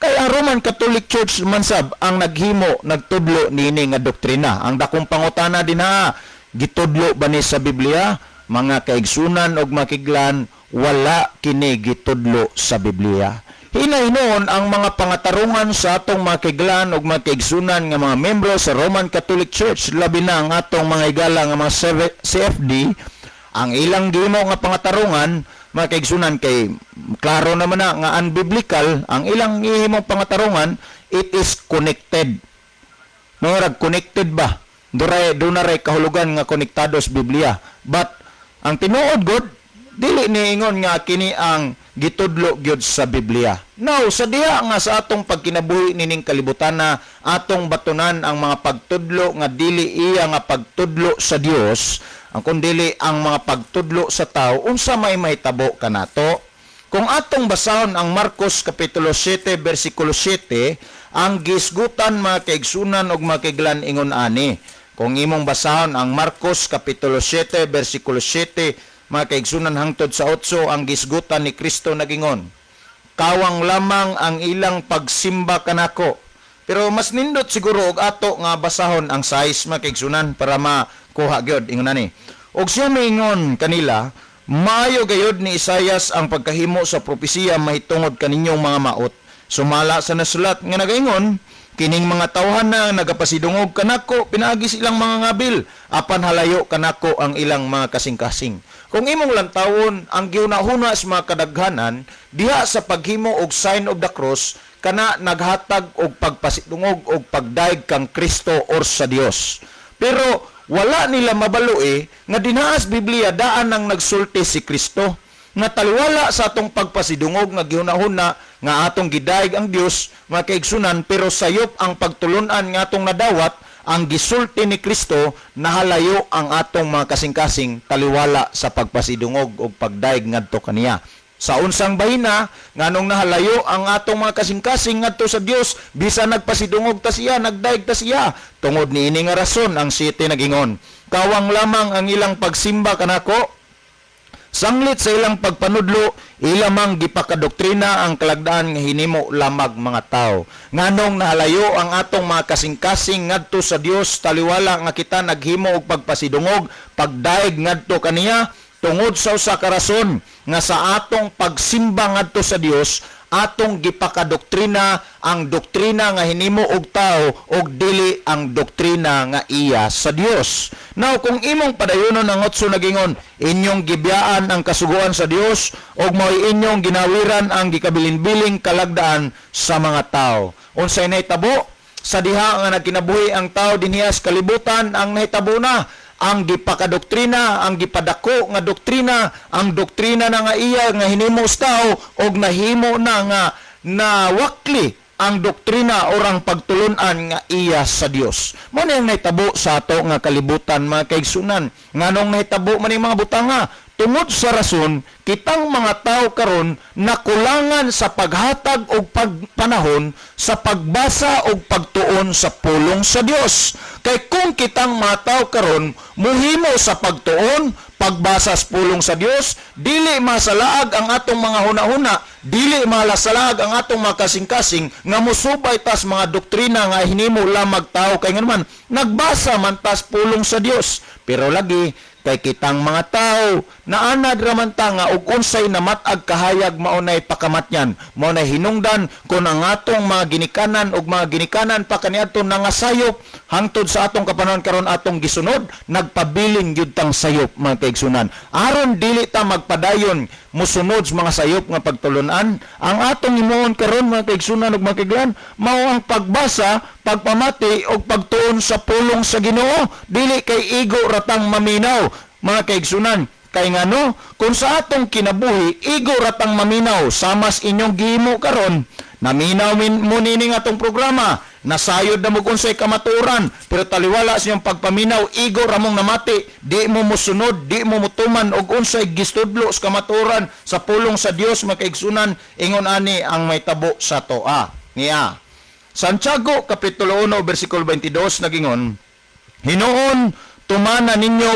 kay ang Roman Catholic Church man sab ang naghimo, nagtudlo niini nga doktrina. Ang dakong pangutana dinha, gitudlo ba ni sa Biblia? Mga kaigsunan og makiglan, wala kini gitudlo sa Biblia. Hinay noon ang mga pangatarungan sa atong mga kiglan ug mga kaigsunan nga mga membro sa Roman Catholic Church, labi na ang atong mga higala nga mga CFD, ang ilang gimo nga pangatarungan, mga kaigsunan, kay klaro naman na nga unbiblical ang ilang gihimong pangatarungan, it is connected. Murag connected ba? Duray doon kahulugan nga konektado sa Biblia. But ang tinuod god, dili niingon nga kini ang gitudlo gyud sa Biblia. Now, sa diha nga sa atong pagkinabuhi nining kalibutan na atong batunan ang mga pagtudlo nga dili iya nga pagtudlo sa Dios, ang kundili ang mga pagtudlo sa tao, unsa may mahitabo kanato? Kung atong basahon ang Marcos kapitulo 7 bersikulo 7, ang gisgutan, mga kaigsunan ug mga kaiglan, ingon ani. Kung imong basahon ang Marcos kapitulo 7 bersikulo 7, mga kaigsunan, hangtod sa 8, ang gisgutan ni Kristo nagingon, "Kawang lamang ang ilang pagsimba kanako." Pero mas nindot siguro og ato nga basahon ang 6, mga kaigsunan, para makuha gyud. Ingon ani. Og siya miingon kanila, "Maayo gayod ni Isayas ang pagkahimo sa propesiya mahitungod kaninyong mga maot. Sumala sa nasulat nga nagaingon, 'Kining mga tawhan na nagapasidungog kanako pinaagi sa ilang mga ngabil, apan halayo kanako ang ilang mga kasing-kasing.'" Kung imong lantawon ang gihuna-huna sa mga kadaghanan diha sa paghimo og sign of the cross, kana naghatag og pagpasidungog og pagdayeg kang Kristo or sa Dios. Pero wala nila mabalo nga dinha sa Biblia daan nang nagsulti si Kristo nga taliwala sa atong pagpasidungog nga gihunahuna nga atong gidayeg ang Dios, mga kaigsunan, pero sayop ang pagtulunan nga atong nadawat. Ang gisulti ni Kristo, nahalayo ang atong mga kasing-kasing taliwala sa pagpasidungog og pagdayeg ngadto kaniya. Sa unsang bahina, nganong nahalayo ang atong mga kasing-kasing ngadto sa Dios bisan nagpasidungog ta siya, nagdayeg ta siya? Tungod niini nga rason, ang 7 nagingon, "Kawang lamang ang ilang pagsimba kanako. Sanglit sa ilang pagpanudlo, ilamang gipakadoktrina ang kalagdaan nga hinimo lamag mga tao." Nganong nahalayo ang atong mga kasing-kasing ngadto sa Dios taliwala nga kita naghimo og pagpasidungog, pagdaig ngadto kaniya? Tungod sa usa ka rason nga sa atong pagsimba ngadto sa Dios, atong gipakadoktrina ang doktrina nga hinimo og tao og dili ang doktrina nga iya sa Dios. Now, kung imong padayonon ang 8 nagingon, "Inyong gibiyaan ang kasuguan sa Dios ug mao'y inyong ginawiran ang gikabilin-biling kalagdaan sa mga tao." Unsay nahitabo? Sa diha nga nagkinabuhi ang tao dinhi sa kalibutan, ang nahitabo na ang gipakadoktrina, ang gipadako nga doktrina, ang doktrina na nga iya nga hinimo sa tao og nahimo na nga nawakli ang doktrina o ang pagtulunan nga iya sa Dios. Mo na ang nahitabo sa ato nga kalibutan, mga kaigsunan. Nganong nahitabo man yung mga butanga? Tungod sa rason, kitang mga tao karon nakulangan sa paghatag og pagpanahon sa pagbasa og pagtuon sa pulong sa Dios. Kay kung kitang mga tao karon muhimo sa pagtuon, pagbasa sa pulong sa Dios, dili masalaag ang atong mga hunahuna, dili malasalaag ang atong mga kasing-kasing nga musubay tas mga doktrina nga hinimo lamag tao, kay nga naman nagbasa man tas pulong sa Dios. Pero lagi kay kitang mga tao naanad raman ta nga og unsay namat-ag kahayag, maunay pakamatyan, maunay hinungdan kon ang atong mga ginikanan ug mga ginikanan pa kaniadto nangasayop hangtod sa atong kapanahon karon atong gisunod, nagpabilin gyud tang sayop, mga kaigsunan. Aron dili ta magpadayon mosunod sa mga sayop nga pagtulunan, ang atong himuon karon, mga kaigsunan ug mga kaiglan, mao ang pagbasa, pagpamati ug pagtuon sa pulong sa Ginoo. Dili kay igo ratang maminaw, mga kaigsunan. Kay ngano, kung sa atong kinabuhi igo ratang maminaw, samas inyong gihimo karon, naminaw mo nining atong programa, nasayod na mo kung sa'y kamaturan, pero taliwala sa inyong pagpaminaw, igo ramong namati, di mo musunod, di mo mutuman og unsay gistudlo sa kamaturan sa pulong sa Dios, mga kaigsunan, ingon ani ang may tabo sa toa. Niya. Santiago Kapitulo 1 versikulo 22 nagingon, "Hinuon tumana ninyo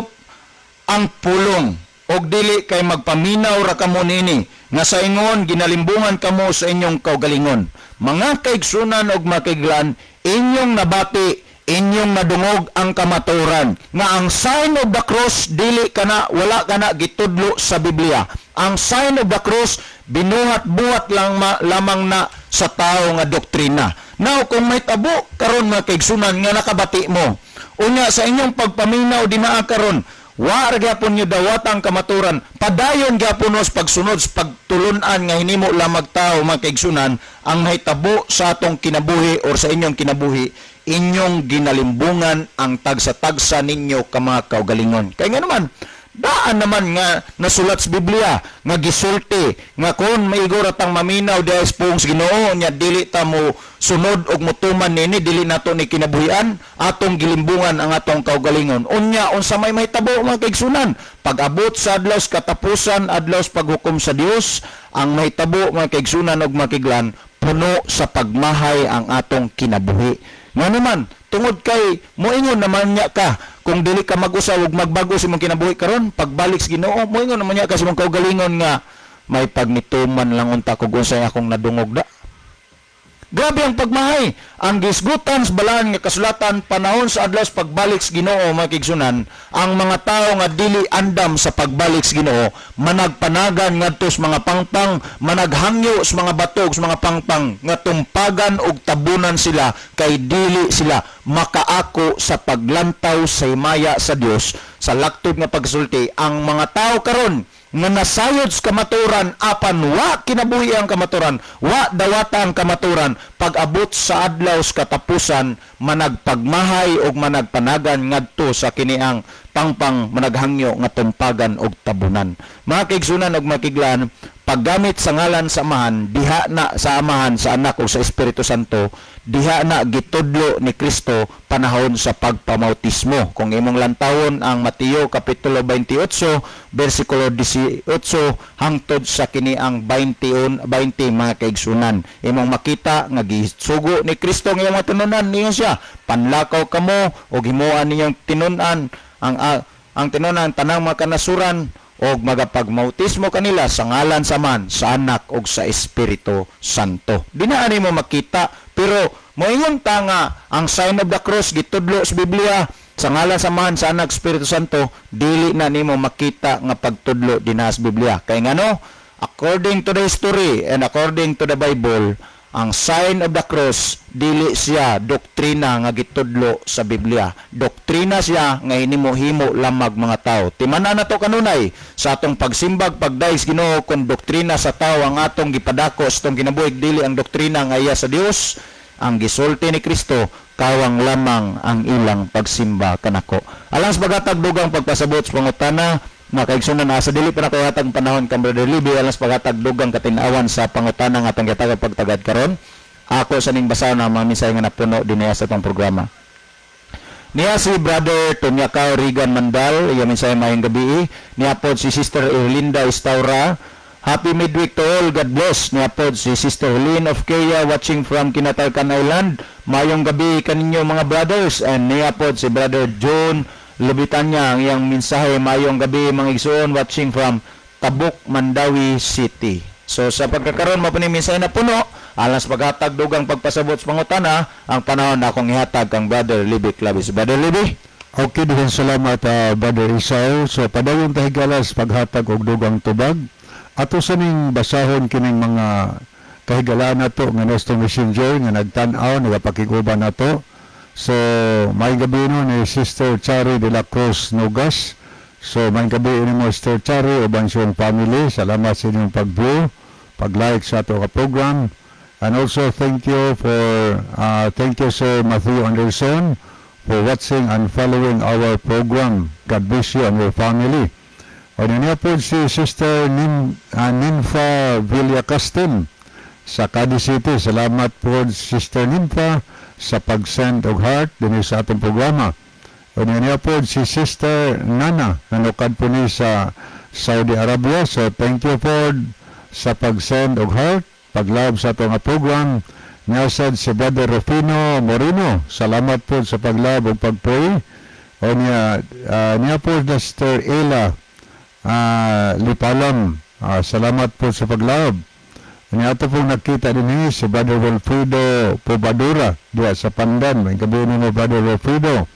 ang pulong og dili kay magpaminaw ra kamo nini nga sa ingon ginalimbungan kamo sa inyong kaugalingon." Mga kaigsunan og makiglan, inyong nabati, inyong nadungog ang kamaturan nga ang sign of the cross dili kana, wala kana gitudlo sa Biblia. Ang sign of the cross binuhat-buhat lang lamang na sa tao nga doktrina. Now, kung may tabo karon, mga kaigsunan, nga nakabati mo, unya sa inyong pagpaminaw dinaa karon, wa ra gyapon nyo dawata ang kamaturan, padayon gyapon mo sa pagsunod sa pagtulunan nga hinimo lamang tao, mga kaigsunan, ang nahitabo sa atong kinabuhi or sa inyong kinabuhi, inyong ginalimbungan ang tagsa-tagsa ninyo ka mga kaugalingon. Kay nga naman, daan naman nga nasulat sa Biblia nga gisulti nga kung maigo ra tang maminaw diha sa pulong sa Ginoo nya dili ta mo sunod og motuman nini, dili nato ni kinabuhian, atong gilimbungan ang atong kaugalingon. Unya unsa may mahitabo, mga kaigsunan, pag-abot sa adlaw sa katapusan, adlaw sa paghukom sa Dios? Ang mahitabo, mga kaigsunan og makiglan, puno sa pagmahay ang atong kinabuhi. Nga naman, tungod kay moingon naman niya ka kung dili ka mag-usaw ug magbago sa imong kinabuhi karon, pagbalik sa Ginoo, moingon naman niya ka sa imong kaugalingon nga may pagnituman lang unta kog unsay akong nadungog da. Grabe ang pagmahay. Ang gisgutan sa balaan nga kasulatan panahon sa adlaw sa pagbalik sa Ginoo, mga kaigsunan, ang mga tao nga dili andam sa pagbalik sa Ginoo, managpanagan ngadto sa mga pangpang, managhangyo sa mga bato ug sa mga pangpang nga tumpagan og tabunan sila kay dili sila makaako sa paglantaw sa himaya sa Dios. Sa laktod nga pagsulti, ang mga tao karon nga nasayod sa kamaturan apan wa kinabuhi ang kamaturan, wa dawata ang kamaturan, pag-abot sa adlaw sa katapusan, managpagmahay og managpanagan ngadto sa kiniang pangpang, managhangyo nga tumpagan og tabunan. Mga kaigsunan og makiglan, paggamit sa ngalan sa Amahan, diha na sa Amahan, sa Anak ug sa Espiritu Santo, diha na gitudlo ni Kristo panahon sa pagpamautismo. Kung imong lantawon ang Mateo Kapitulo 28 versikulo 18 hangtod sa kini ang 21 20, mga kaigsunan, imong makita nga gisugo ni Kristo ang iyang mga tinunan. Niyon siya, "Panlakaw kamo ug himuan ninyong tinun-an ang tinunan tanang mga kanasuran og magapagmautismo kanila sa ngalan sa Amahan, sa Anak ug sa Espiritu Santo." Dinaan mo makita, pero moingon ta nga ang sign of the cross gitudlo sa Biblia sa ngalan sa Amahan, sa Anak, Espiritu Santo, dili na nimo makita nga pagtudlo dinha sa Biblia. Kay ngano, according to the history and according to the Bible, ang sign of the cross dili siya doktrina nga gitudlo sa Biblia. Doktrina siya nga hinimo-himo lamag mga tao. Timan-a nato kanunay sa atong pagsimbag pagdayeg sa Ginoo, kung doktrina sa tao ang atong gipadako sa atong kinabuhi, dili ang doktrina nga iya sa Dios. Ang gisulti ni Kristo, "Kawang lamang ang ilang pagsimba kanako." Alang sa paghatag dugang pagpasabot sa pangutana, mga kaigsunan, asa dili pa na hatag panahon kang Brother Libby, alang sa paghatag dugang katinawan sa pangutana nga atong gihatag pagtagad karon. Ako sa ning basahon ang mga mensahe nga napuno dinhi sa atong programa. Niya si Brother Tunyakaw Regan Mandal, iya mensahe, "Maayong gabi." Niya pod si Sister Erlinda Estaura, "Happy midweek to all, God bless." Niya pod si Sister Helene of Kea, watching from Kinatarkan Island, "Maayong gabi kaninyo mga brothers." And niya pod si Brother John Lubitanya, ang iyang mensahe, "Maayong gabi mga igsoon, watching from Tabuk, Mandaue City." So sa pagkakaroon mo ni mensahe na puno, alang sa paghatag dugang pagpasabot sa pangutana, ang panahon na akong ihatag kang Brother Libby Clavis. Brother Libby? Okay, daghang salamat, Brother Isao. So padayon ta, higala, sa paghatag og dugang tubag. Ato sa ning basahon kining mga kahigalaan nato nga Nesto Messenger nga nagtan-aw, nagapakiguban nato. So, maayong gabii, no, ni Sister Chari de la Cruz Nogas. So, maayong gabii nimo, Sister Chari, uban siyang family. Salamat sa inyong pag-view, pag-like sa ato ka program. And also, thank you, Sir Matthew Anderson, for watching and following our program. God bless you and your family. O niya po si Sister Ninfa Villacastin sa Cadiz City. Salamat po, Sister Ninfa, sa pag-send og heart dinhi sa atong programa. O niya po si Sister Nana, nanukad po ni sa Saudi Arabia. So thank you po sa pag-send og heart, pag-love sa atong nga program. Niya sad si Brother Rufino Moreno. Salamat po sa pag-love ug pag-pray. O niya po Sister Ella Lipalam. Salamat po sa pag-love. Niya ato pong nakita din si Brother Wilfredo Pobadura diya sa Pandan. Maayong gabii nimo, Brother Wilfredo.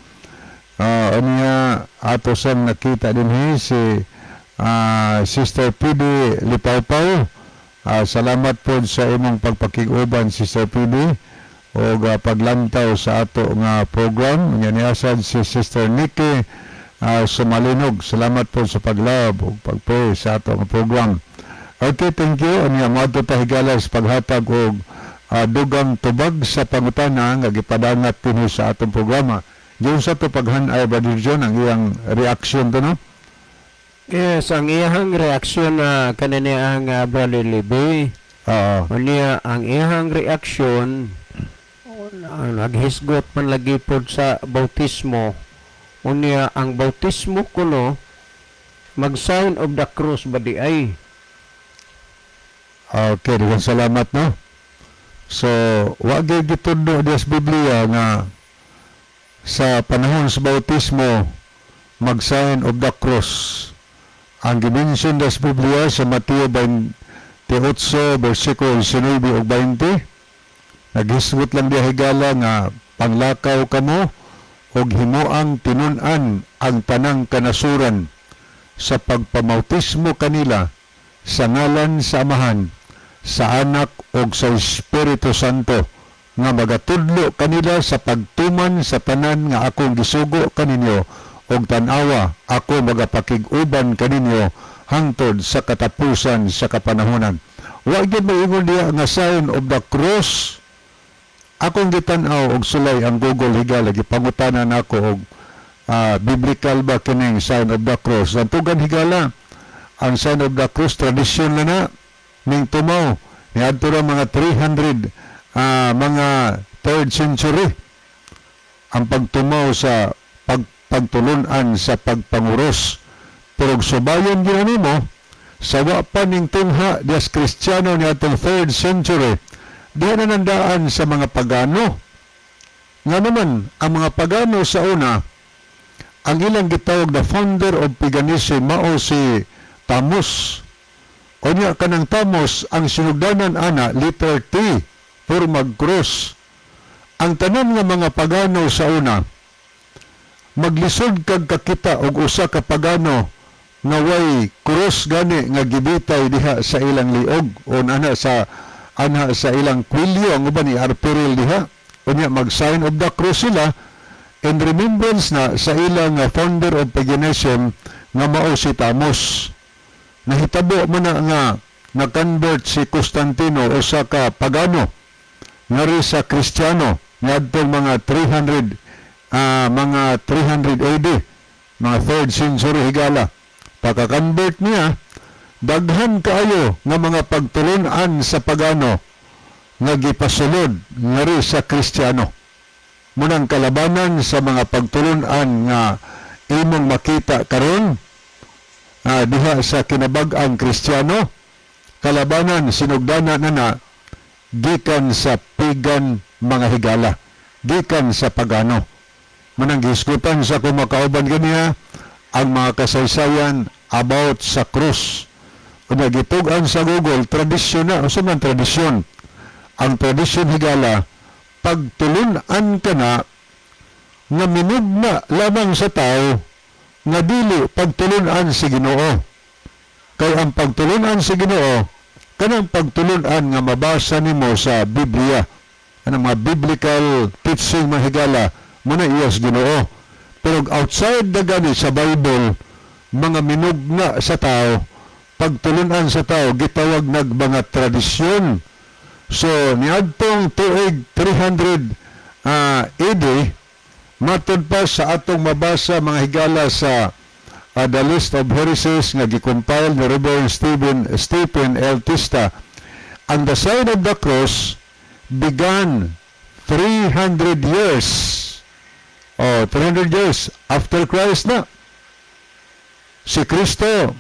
Niya ato sang nakita din si Sister PD Lipawpaw. Salamat po sa imong pagpakig-uban, Sister PD, o paglantaw sa ato nga program. Nya niya sad si Sister Nikki Sumalinog. Salamat po sa pag-love ug pag-pray sa ato nga program. Okay, thank you. Unya moadto ta, higala, sa paghatag og dugang tubag sa pangutana nga gipadangat dinhi sa atong programa. Diyon sa to paghan-ay, Brother John, ang iyang reaction to, no? Yes, ang iyang reaksyon na kanini ang Brother Libby. Oo. Unya ang iyang reaksyon, naghisgot man lagi pod sa bautismo. Unya ang bautismo kuno mag sign of the cross ba di ay? Okay, daghang salamat, no. So, wa gyud gitudlo diya sa Biblia nga sa panahon sa bautismo mag sign of the cross. Ang gimension sa Biblia sa Mateo 28 versikulo 19 ug 20, naghisgot lang diya, higala, nga panglakaw kamo ug himuang tinun-an ang tanang kanasuran sa pagpamautismo kanila sa ngalan sa Amahan, sa Anak ug sa Espiritu Santo, nga magatudlo kanila sa pagtuman sa tanan nga akong gisugo kaninyo, ug tan-awa, ako magapakig-uban kaninyo hangtod sa katapusan sa kapanahonan. Wa gyud moingon diya nga sign of the cross. Akong gitan-aw og sulay ang Google, higala, gipangutana nako og biblical ba kining sign of the cross. Ang tugan, higala, ang sign of the cross tradisyon na na ning tumaw niadto ra mga 300, mga third century ang pagtumaw sa pagtulunan sa pagpanguros. Pero subayon gyud nimo sa wa pa ning tungha dias Kristiyano niadtong third century, diha na nandaan sa mga pagano. Nga naman ang mga pagano sa una, ang ilang gitawag the founder of paganism mao si Tammuz. Unya kanang Tammuz, ang sinugdanan ana letter T for mag-cross. Ang tanan nga mga pagano sa una, maglisod kag kakita og usa ka pagano nga way cross gani nga gibitay diha sa ilang liog o ana sa ilang kwilyo. Ang uban i-arperil diha. Unya mag sign of the cross sila in remembrance na sa ilang founder of paganism nga mao si Tammuz. Nahitabo man na nga na-convert si Constantino, usa ka pagano, ngari sa Kristiyano ngadtong mga 300, mga 300 AD, mga third century, higala. Pagka-convert niya, daghan kaayo nga mga pagtulunan sa pagano nga gipasulod ngari sa Kristiyano. Munang kalabanan sa mga pagtulunan nga imong makita karon diha sa kinabag-ang Kristiyano, kalabanan sinugdana na na gikan sa pagan, mga higala, gikan sa pagano. Manang gihisgutan sa kung makauban ganiya ang mga kasaysayan about sa krus. Unya gitug-an sa Google, tradisyon na. Unsa man tradisyon? Ang tradisyon, higala, pagtulunan ka na nga minugna lamang sa tao nga dili pagtulunan si Ginoo. Kay ang pagtulunan si Ginoo kanang pagtulunan nga mabasa nimo sa Biblia, anang mga biblical teaching, mga higala. Muna iyas Ginoo. Pero outside na gani sa Bible, mga minugna sa tao, pagtulunan sa tao, gitawag nag mga tradisyon. So, niadtong tuig 300 AD, matod pa sa atong mabasa, mga higala, sa The List of Heresies nga gi-compile ni Reverend Stephen Stephen L. Tista, and the sign of the cross began 300 years. Oh, 300 years after Christ na. Si Kristo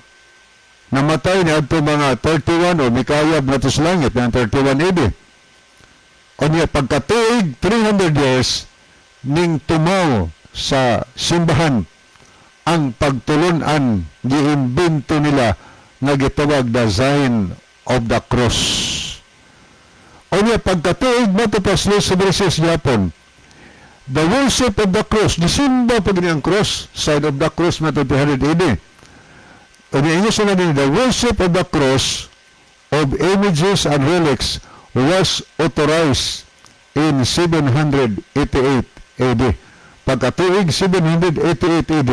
namatay ni adto mga 31 o mikayab na to sa langit ng 31 AD. Unya pagkatuig 300 years ning tumaw sa simbahan ang pagtulunan, giimbento nila nga gitawag the sign of the cross. Unya pagkatuig mo to pas sa verses gyapon, the worship of the cross, gisimba pag ang cross, sign of the cross na 300 AD. Unya inyo sa din, the worship of the cross of images and relics was authorized in 788 AD. Pagkatuig 788 AD,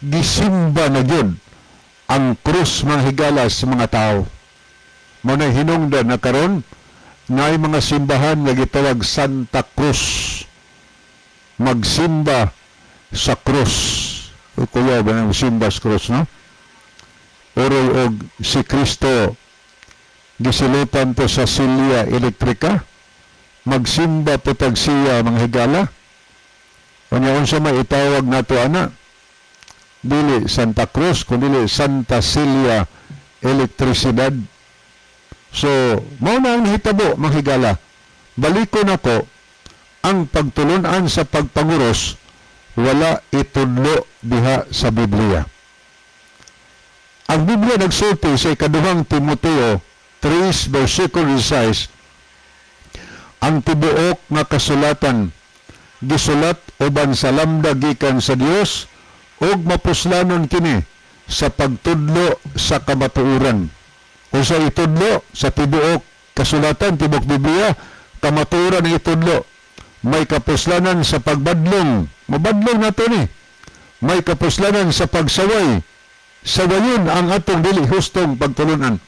gisimba na yun ang krus, mga higala, sa mga tao. Mao na hinungdan na karon naay mga simbahan nga gitawag Santa Cruz. Magsimba sa krus. O kuya ba nang simba sa krus, no? Uroy og si Kristo gisilutan to sa silya elektrika. Magsimba po tag siya, mga higala. Unya unsa may itawag nato ana? Dili Santa Cruz, kundi Santa Celia Elektrisidad. So, mao na ang nahitabo, mga higala. Balikon ako, ang pagtulunan sa pagpanguros, wala itudlo diha sa Biblia. Ang Biblia nagsulti sa ikaduhang Timoteo 3 versikulo 16, ang tibuok nga kasulatan gisulat uban sa lamda gikan sa Dios ug mapuslanon kini sa pagtudlo sa kamatuoran. Unsa itudlo sa tibuok kasulatan, tibuok Biblia? Kamatuoran ang itudlo. May kapuslanan sa pagbadlong. Mabadlong nato ni. May kapuslanan sa pagsaway. Sawayon ang atong dili hustong pagtulunan.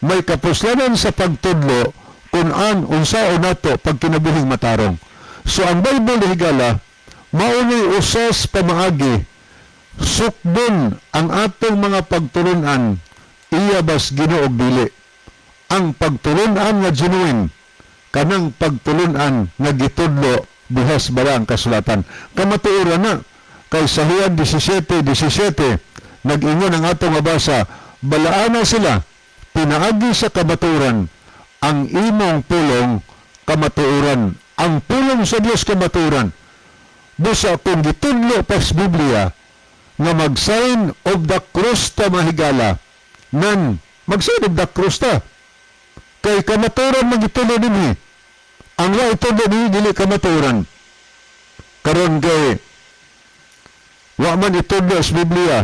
May kapuslanan sa pagtudlo kung an unsaon nato pagkinabuhing matarong. So ang Bible, higala, mauni usas pamaagi sukdon ang atong mga pagtulunan, iya bas Ginoo og dili. Ang pagtulunan nga genuine kanang pagtulunan nga gitudlo dihas balaang kasulatan. Kamatuoran na kay sa Juan 17:17 nag-ingon ang atong mabasa, "Balaana sila pinaagi sa kamatuoran, ang imong pulong kamatuoran." Ang pulong sa Dios kamatuoran. Busa kung gitudlo pas Biblia nga mag-sign of the cross ta, mahigala, nan mag-sign of the cross ta kay kamatuoran man gitudlo dinhi. Ang wa itudlo dinhi, dili kamatuoran. Karon kay wa man itudlo sa Biblia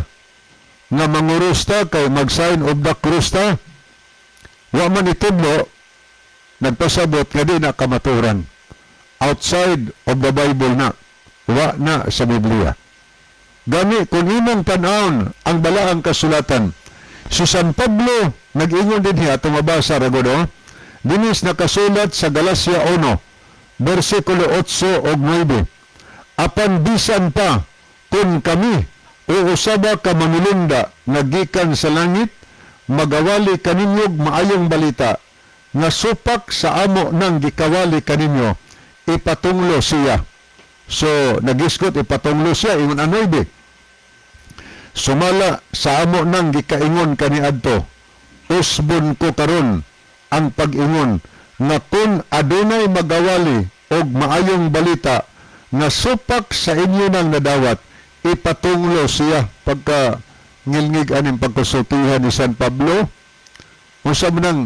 nga manguros ta kay mag-sign of the cross ta, wa man itudlo, nagpasabot nga di na kamatuoran, outside of the Bible na, wa na sa Biblia. Gani kung imong tan-awon ang balaang kasulatan, si San Pablo nag-ingon din hiya, atong mabasa ra gud oh. Dinis nakasulat sa Galacia 1 bersikulo 8 ug 9. "Apan bisan pa kung kami o usaba ka manulunda nga gikan sa langit magawali kaninyog maayong balita nga supak sa amo nang gikawali kaninyo, ipatunglo siya." So nagisgot ipatunglo siya, ingon ang 9. "Sumala sa amo nang gikaingon kaniadto, usbon ko karon ang pag-ingon nga kung adunay magawali og maayong balita nga supak sa inyo nang nadawat, ipatunglo siya." Pagka ngilngig aning pagkasultihan ni San Pablo, unsa man ang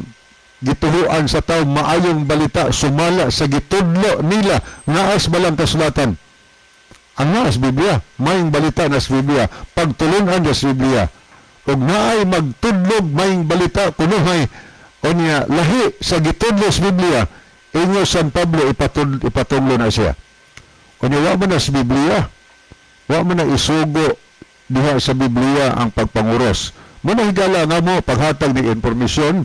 gituhuan sa tao maayong balita sumala sa gitudlo nila ngaas balang kasulatan? Ang naas Biblia, maayong balita na sa Biblia, pagtulunan sa Biblia. Ug naay magtudlog maayong balita kunuhay unya lahi sa gitudlo sa Biblia, ingon San Pablo, ipatunglo na siya. Unya wa man na sa Biblia. Wa man na isugo diha sa Biblia ang pagpanguros. Mao na, higala, nga mo paghatag ng impormasyon,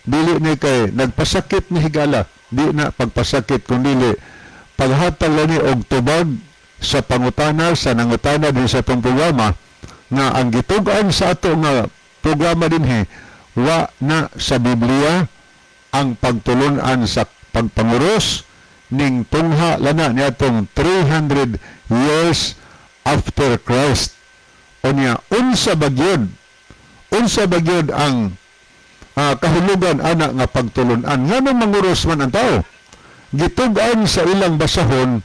dili ni kay nagpasakit ni, higala, di na pagpasakit kundi paghatag lang ni og tubag sa pangutana sa nangutana din sa atong programa nga ang gitug-an sa ato nga programa dinhi, wa na sa Biblia ang pagtulunan sa pagpanguros ning tungha lana niadtong 300 years after Christ. Unya unsa ba gyud ang kahulugan ana nga pagtulunan? Nganong manguros man ang tao? Gitug-an sa ilang basahon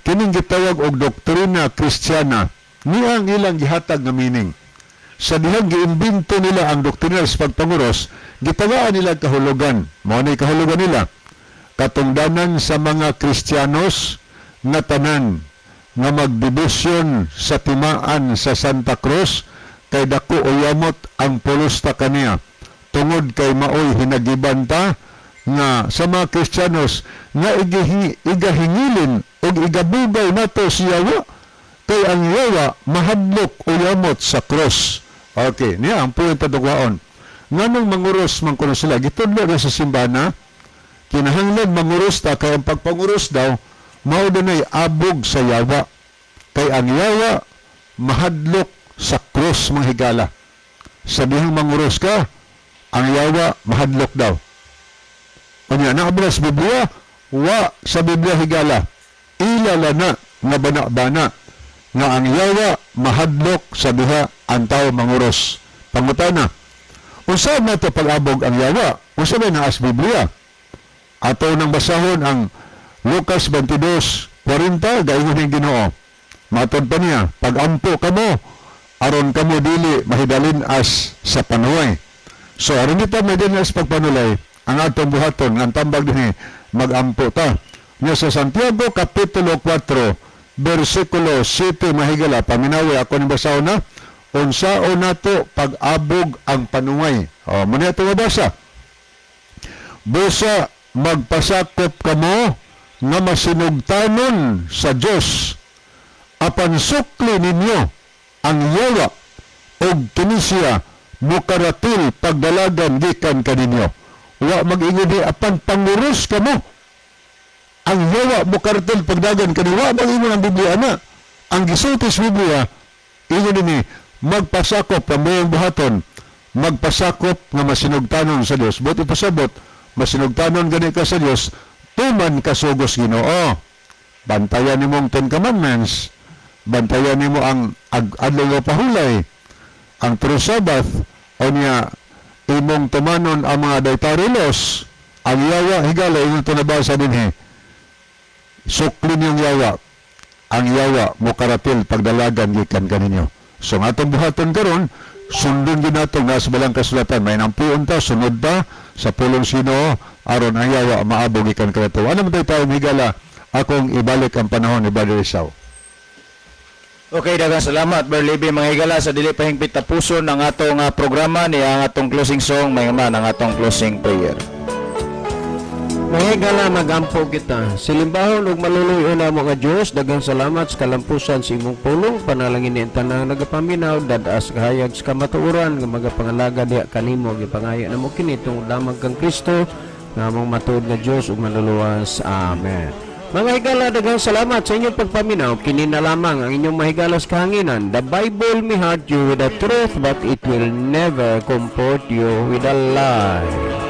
kining gitawag og doktrina Kristiyana, niya ang ilang gihatag nga meaning. Sa dihang giimbento nila ang doktrina sa pagpanguros, gitagaan nila kahulugan. Mao ni kahulugan nila: katungdanan sa mga Kristiyanos nga tanan nga magdebosyon sa timaan sa Santa Cruz kay dako o yamot ang pulos ta kaniya tungod kay maoy hinagiban ta nga sa mga Kristiyanos nga igahingilin ug igabugay nato si Yawa kay ang Yawa mahadlok o yamot sa cross. Okay, niya ang punto dugwaon. Nganong manguros man kuno sila? Gitudlo na sa simbahan na kinahanglan manguros ta kay ang pagpanguros daw mao dunay abog sa yawa kay ang yawa mahadlok sa cross, mga higala. Sa dihang manguros ka, ang yawa mahadlok daw. Unya naa ba sa Biblia? Wa sa Biblia, higala. Ila na nga bana-bana nga ang yawa mahadlok sa diha ang tao manguros. Pangutana, unsa man to pag-abog ang yawa? Unsa may naa sa Biblia? Ato nang basahon ang Lucas 22:40, gaingon ning Ginoo. Matod pa niya, "Pagampo kamo aron kamo dili mahidalin as sa panuway." So aron di ta mahidalin as pagpanulay, ang atong buhaton ang tambag dinhi, magampo ta. Nya sa Santiago kapitulo 4 bersikulo 7, mahigala, paminawi ako ni basahon na unsaon nato pag-abog ang panuway. O, muna ito mabasa. "Busa magpasakop kamo nga masinugtanon sa Dios, apan sukli ninyo ang yawa ug kini siya mukaratil pagdalagan gikan kaninyo." Wa mag-ingon di, "Apan panguros kamo, ang yawa mukaratil pagdagan kaninyo." Wa mag-ingon ang Biblia na. Ang gisulti sa Biblia, ingon dinhi, magpasakop kamo, ang buhaton magpasakop nga masinugtanon sa Dios. Buot ipasabot, masinugtanon gani ka sa Dios, tuman ka sugos Ginoo. Bantayan nimong Ten Commandments, bantayan nimo ang adlaw nga pahulay, ang true Sabbath, o niya imong tumanon ang mga dietary laws. Ang yawa, higala, imong tunabasa dinhi, suklin yung yawa, ang yawa mukaratil pagdalagan gikan kaninyo. So ang atong buhaton karon, sundon gyud nato nga sa balang kasulatan. May nampuon ta, sunod ta sa pulong Ginoo aron ang yawa maabog gikan kanato. Ano man tayo, higala? Akong ibalik ang panahon ni Brother Esau. Okay, daghang salamat, Berlibi. Mga higala, sa dili pa hingpit tapuson ang atong programa ni ang atong closing song, may man ang atong closing prayer. Mga higala, magampo kita. Silimbahon ug maluluy-on namo nga Dios, daghang salamat sa kalampusan sa imong pulong. Panalangin ni tanang nagapaminaw, dad-as kahayag sa kamatuoran nga magapangalaga diha kanimo. Gipangayo namo kini tungod lamang kang Kristo nga among matuod nga Dios ug manluluwas. Amen. Mga higala, daghang salamat sa inyong pagpaminaw. Kini na lamang ang inyong mahigalas kahanginan. The Bible may hurt you with the truth, but it will never comfort you with a lie.